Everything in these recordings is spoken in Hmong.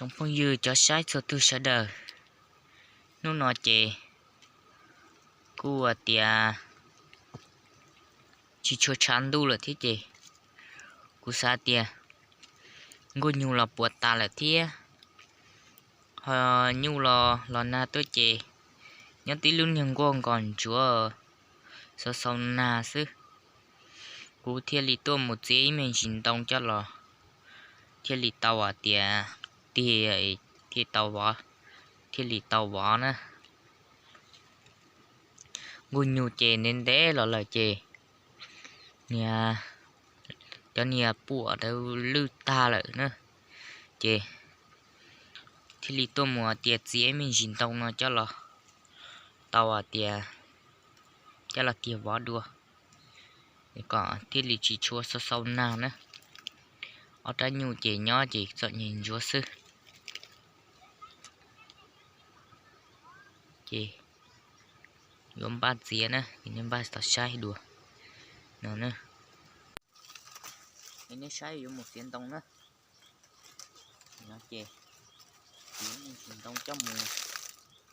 Phooj ywg cov saib txhua tus sawv daws, hnub no ces kuj ua tias tsis tshua tshav ntuj lawm thiab ces kuv xav tias nkuaj nyuj los puas tas lawm thiab, ho nyuj los los nag tuaj ces nyob tib lub niag nkuaj nkos ntsuav xau xau nag xwb. Kuv thiaj li tuaj mus txiav ib me ntsis ntoo coj los, thiaj li tau hais tias tiag, thiaj tau vov, thiaj li tau vov na. Nkuaj nyuj ces ntev ntev los lawm ces niag, cov niag puam ntawd lwj tag lawm na, ces thiaj li tuaj mus hais tias txiav ib me ntsis ntoo no coj los tau hais tias coj los kiag vov dua, kom thiaj li tsis tshua xau xau nag na. Ob rab nyuj ces nyob ces txom nyem ntsuav xwb. Ces yuav npaj txiav na, npaj tau saib dua no na. Nej saib yuav mus txiav ntoo na. No ces txiav me ntsis ntoo coj mus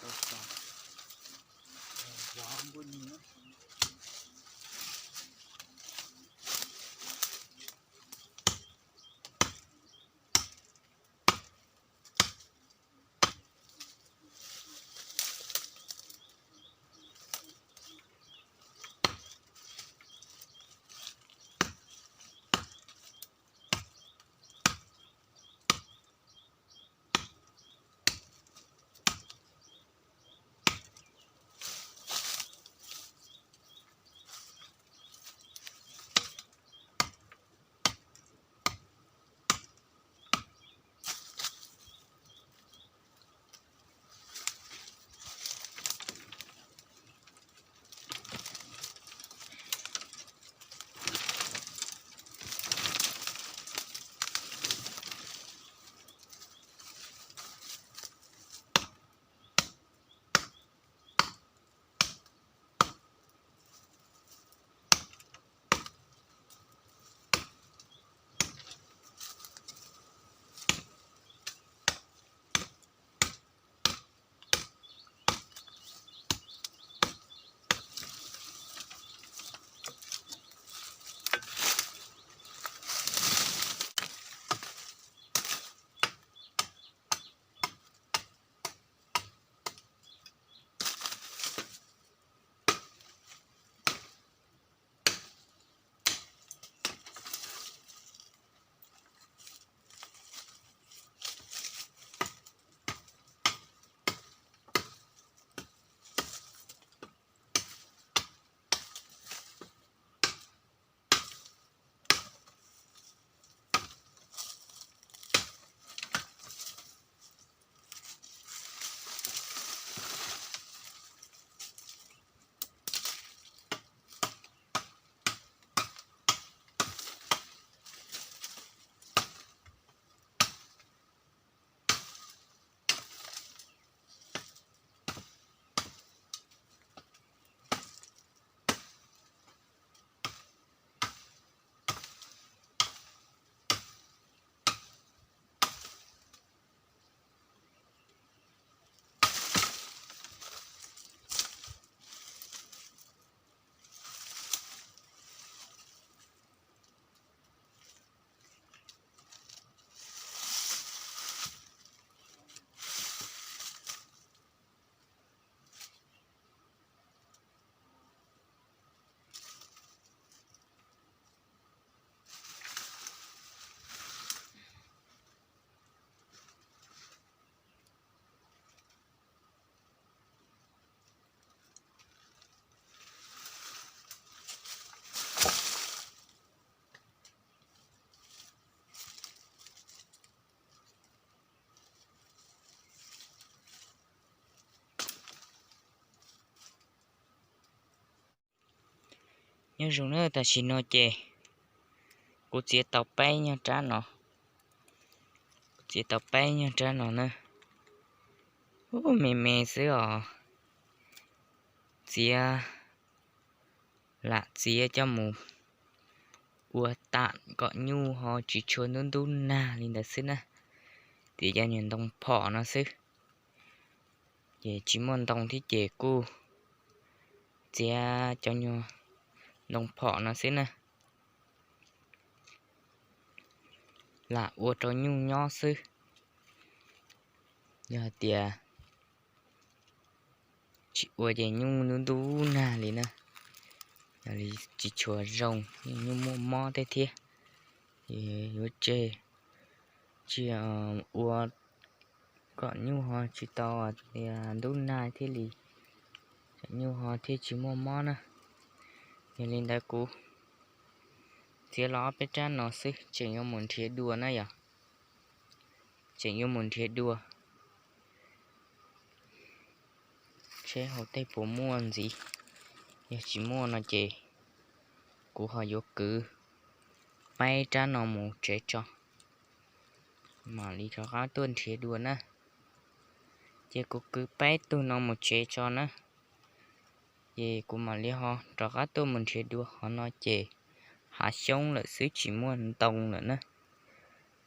rau xov, zov nkuaj nyuj na. Nyob zoo na, tam sim no ces kuv txiav tau peb nyuag rab no, kuv txiav tau peb nyuag rab no na. Ub, me me xwb os. Txiav, lam txiav coj mus ua tam kom nyuj ho tsis tshua ntub ntub nag li ntawd xwb na. tias cov nyuag ntoo phom no xwb. Ces tsis muaj ntoo thiab ces kuj txiav cov nyuag ntoo phom no xwb na, lam ua rau nyuj nyob xwb. Yog hais tias tsis ua ces nyuj ntub ntub nag li na, yog li tsis tshua zoo, nyuj muaj mob tej thiab. Ces yuav tseg, tsis ua kom nyuj ho tsis tau tias ntub nag thiaj li, kom nyuj ho thiaj tsis muaj mob na. Yog li ntawd kuv txiav los ob peb rab no xwb, tseem yuav mus nrhiav dua na yom. Tseem yuav mus nrhiav dua seb hauv tej puas muaj ntxiv. Yog tsis muaj no ces kuv ho yuav kwv peb rab no mus tsev tso, mam li rov qab tuaj nrhiav dua na. Ces kuv kwv peb tug no mus tsev tso na, ces kuv mam li ho rov qab tuaj mus nrhiav dua. Qhov no ces hav xyoob lawm xwb, tsis muaj ntoo lawm na.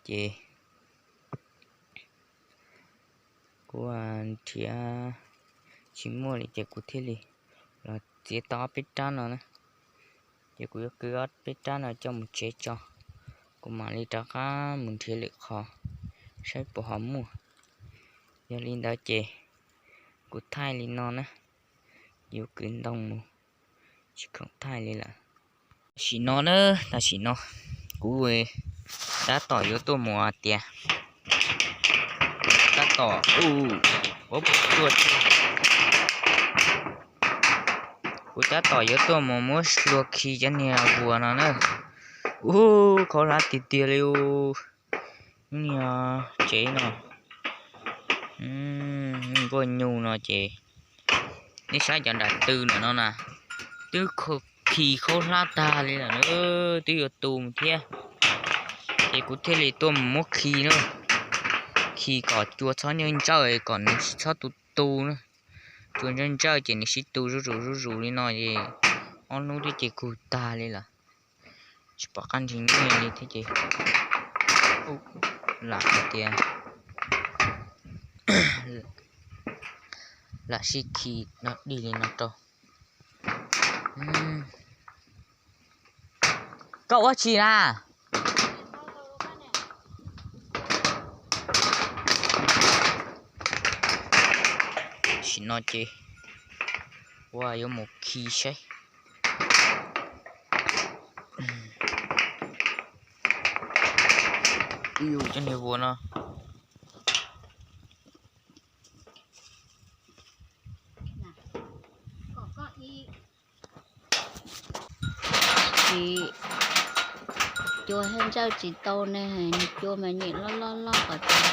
Ces kuv nrhiav tsis muaj li ces kuv thiaj li los txiav tau ob peb rab no na. Ces kuv yuav kwv ob peb rab no coj mus tsev tso, kuv mam li rov qab mus nrhiav lwm qhov saib puas ho muaj. Yog li ntawd ces kuv thaij li no na, yuav kwv ntoo mus, tsis khoom thaij li lawm. Tam sim no na, tam sim no kuv tab tom yuav tuaj mus tias, tab tom, u, ua, kuv tab tom yuav tuaj mus muab hlua khi cov niag vuas no na. U, khaub hlab tiag tiag li u. Niag tsev no, nkuaj nyuj no ces nej saib cov nram tw ntawm no na, twb khi khaub hlab tag li lawm na, twb yuav tu thiab. Ces kuv thiaj li tuaj mus muab khi na, khi kom cua txhob ntsawj ntsawj kom nws tsis txhob tu tu na. Cua ntsawj ntsawj ces nws sib tu zuj zus zuj zus li no ces ob hnub thiab ces kug tag li lawm. Tsis pom qab nrhiav nyiaj li thiab ces lam hais tias lam sib khi dog dig li no rau. Koj ua tsi na? Tam sim no ces ua yuav mus khi saib. Ib yus cov niag vuas no. Tsis, cua thiaj ntsawj tsis tau ne, nws cua mas nyem loj loj loj qhov tias.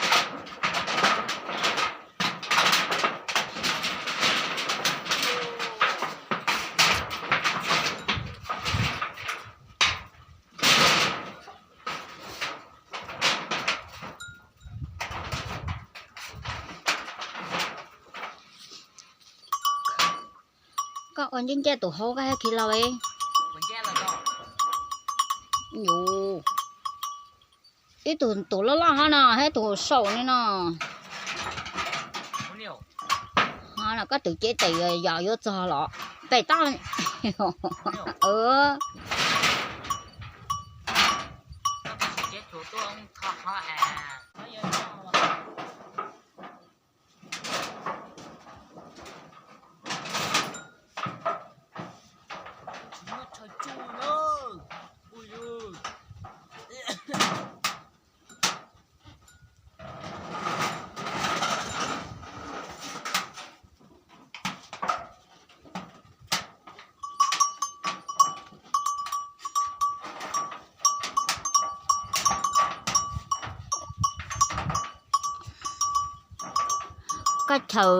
Koj ua ncaj ncaj tus hauv koj thiaj khi los. Yus, ib tug tus loj loj hov no thiab tus saum ni no. Ho no koj twv cev tes yos yuav txog los pem toj. Koj chaw,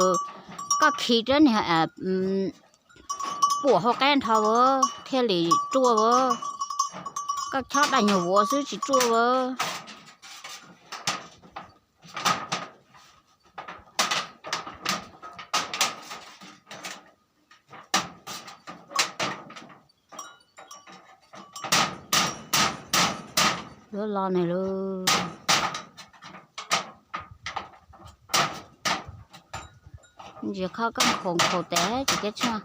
koj khi rab niag puam hauv qab nrho thiaj li ruaj. Koj chob daj nyuag vuav xwb tsis ruaj. Yuav los ne lauj. Ntsis qhov koj nkhaus nkhaus tes tsis thiab tshaj.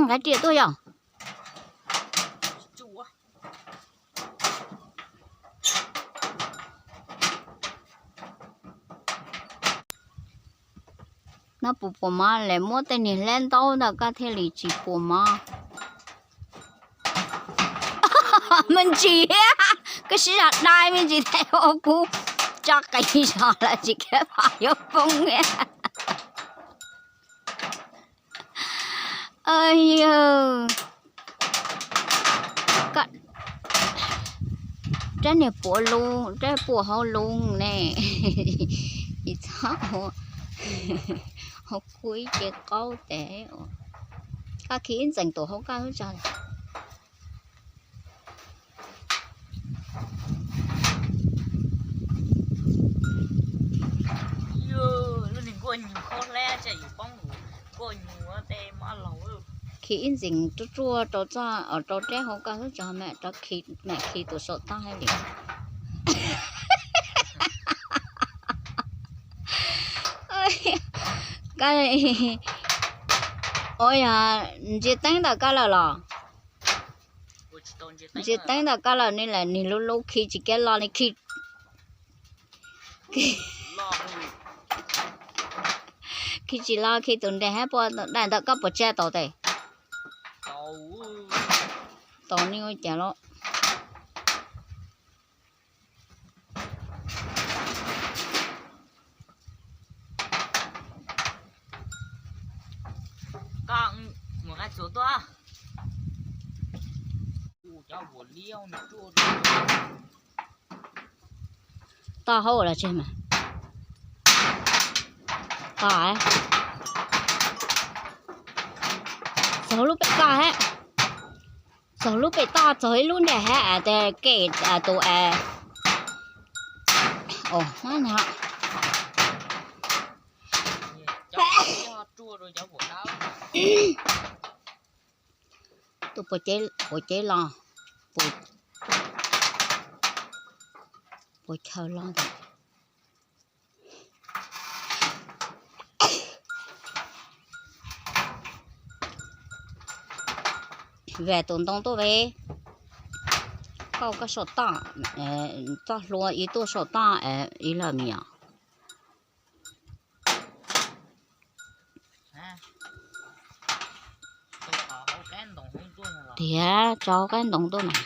Nqaij riam tuaj yog. No puas puas mov lawm, muab tej niag hlab ntaub ntawm koj thiaj li tsis puas mov. Me ntsis, koj sib zog dai me ntsis thiab ua kuv tso qis zog lawm tsis khiav pom yuav poob. Yog rab niag puav loo, rab puav hauv loo ne. Tsis txhob ua, hauv kuj ib ce qaub tes. Koj khi ib ntxees tus hauv koj lub tso. Khi ib ntxees ruaj ruaj rau txoj, rau rab hauv koj lub tso, mam rov khi, mam khi tus saum toj hais li. Ua yog ntsia teeb ntawm koj lawm los? Ntsia teeb ntawm koj lawm ne, lam nig lub lub khi tsis kiab los ne, khi, khi tsis los, khi tus nres hab puas daim ntawm koj puas tsa tau tes? Tau ne, ua cas los? Toj hauv los tseg mas. Toj, txog lub pem toj hab. Txog lub pem toj, txog ib lub nres hab, tes kem tus, tus puas ceb los, puas chaw los. Vam tus ntoo tuaj ve. Koj, koj saum toj, txoj hlua ib tuaj saum toj ib lawm me nyuam. Tiag, tso qaib ntoo tuaj mas.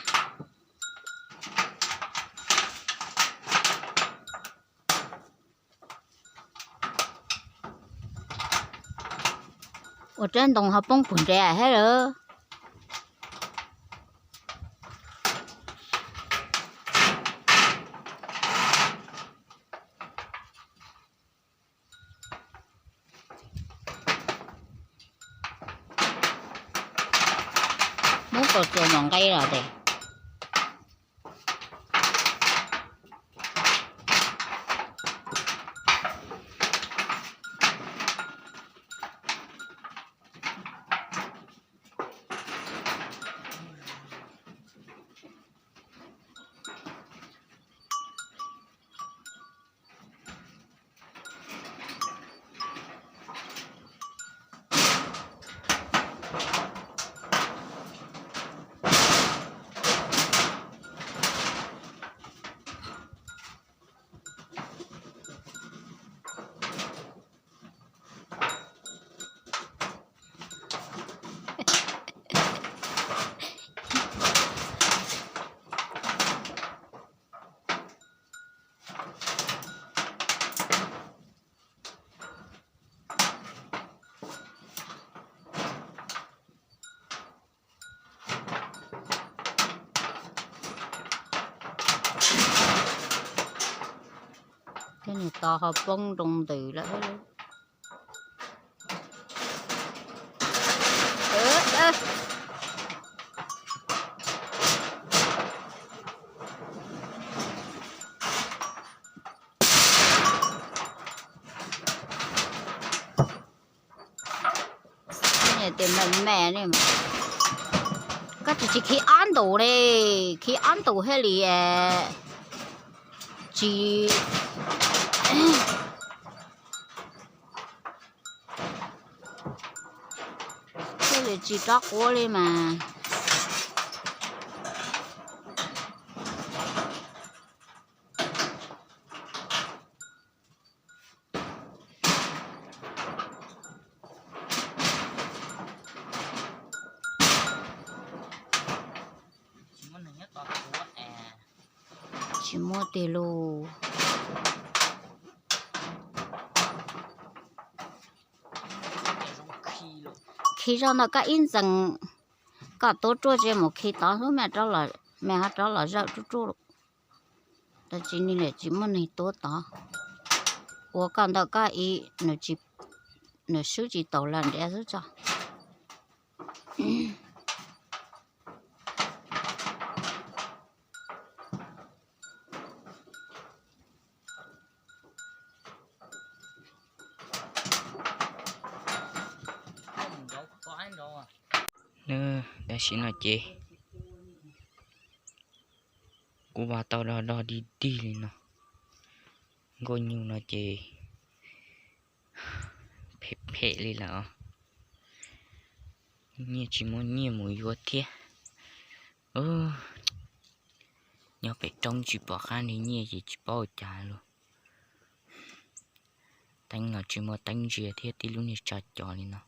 Ua rab ntoo ho poob puag nrad hab lawm. Muab kaus tsuas mus nqe los tes. Tej niag to ho poob nroo ntws lawm. Tias me me ne, koj tsis, tsis khi ob ntus li, khi ob ntus thiaj li tsis. Tsis rov quav li mas. Tsis muaj tiag lauj. Khi zog ntawm koj ib ntxees, koj tuav ruaj tsis mus khi tod xwb, me ho rov los zawm ruaj ruaj. Tab sis ne tsis muaj neeg tuav tod. Ua koj ntawm koj ib, nws swb tsis taus lawm ntiav xwb tso. Tam sim no ces kuv vas tau dog dog dig dig li no. Nkauj nyuj no ces phem phem li lawm os. Nyiaj tsis muaj nyiaj mus yuav thiab. Nyob pem roob tsis pom qab nrhiav nyiaj ces tsis paub ua cas li. Teeb los tsis muaj teeb ntsia thiab, tib lub niag tsa cos li no,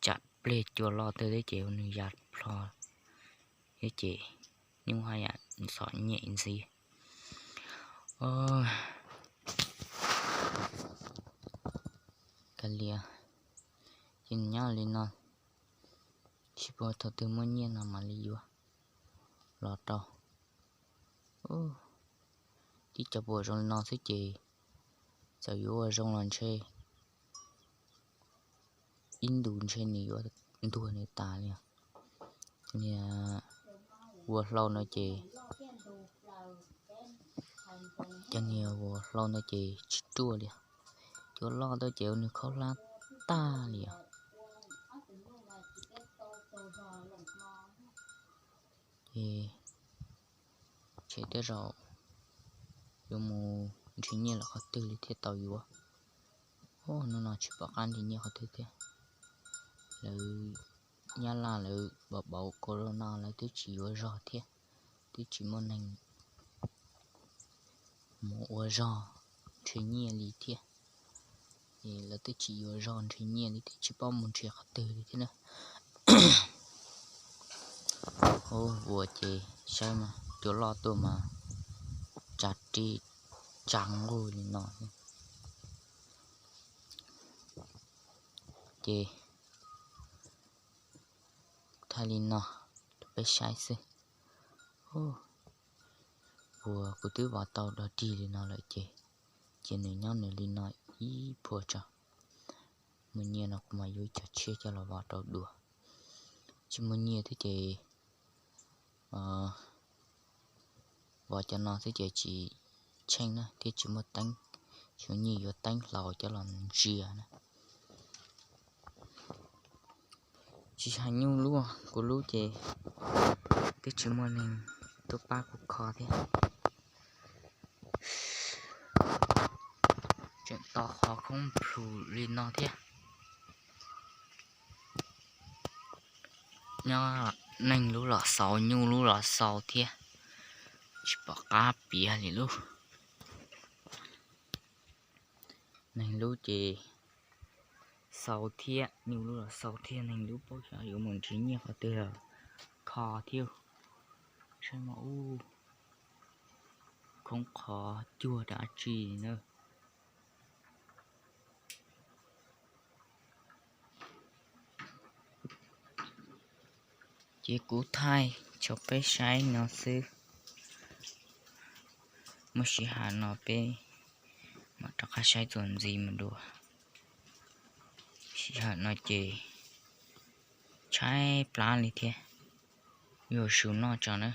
tsam pliag cua loj twg thiab ces ua nws ya plho thiab ces nyuj haj yam ntxhov nyiaj ntxiv. Kav liam, ces nyob li no, tsis paub thaum twg muaj nyiaj no mam li yuav los rau. Tib co puas zoo li no xwb ces txawm yuav ua zoo los ntshe ib ntus ntshe nws yuav ntuag nws tas li. Niag ua hlau no ces, cov niag ua hlau no ces tsis ruaj li. Cua loj tuaj ces ua nws khaub hlab tag li os. Ces ntshe tej zaum yuav mus nrhiav nyiaj lawm qhov twg li thiaj tau yuav. Hnub no tsis pom qab nrhiav nyiaj qhov twg thiab. Lawv Nyab Laj lawv pauv pauv corona lawv twb tsis yuav zog thiab, twb tsis muaj neeg mus ua zog nrhiav nyiaj li thiab. Es lawv twb tsis yuav zog nrhiav nyiaj li thiab, tsis paub mus nrhiav qhov twg li thiab na. Ub, vuas ces saib mas cua loj tuaj mas tsa ri tsa nquj li no. Ces thaij li no rau peb saib xwb. Ub, vuas kuv twb vov tau dog dig li no lawm ces, ces nws nyob nws li no ib puas tso. Muaj nyiaj no kuv mam yuav ib co tshiab coj los vov rau dua. Tsis muaj nyiaj thiab ces vov cov no xwb ces tsis tsheej na, thiab tsis muaj teeb, tsis muaj nyiaj yuav teeb hlau coj los ntsia na. Tsis hais nyuj lub, kuv lub ces twb tsis muaj neeg tuaj pab kuv kho thiab. Tseem to qhov khoob plhus li no thiab. Nyob neeg lub los xaus, nyuj lub los xaus thiab, tsis pom qab piav li lub. Neeg lub ces xaus thiab, nyuj lub los xaus thiab, neeg lub paub xyov yuav mus nrhiav nyiaj qhov twg los kho thiab. Saib mas ub, khoob qhov cuag dab tsi na. Ces kuv thaij rau peb saib no xwb. Muaj sij hawm no peb mam rov qab saib txuas ntxiv mus dua. Sij hawm no ces tshaib plab li thiab. Yuav su noj tso na.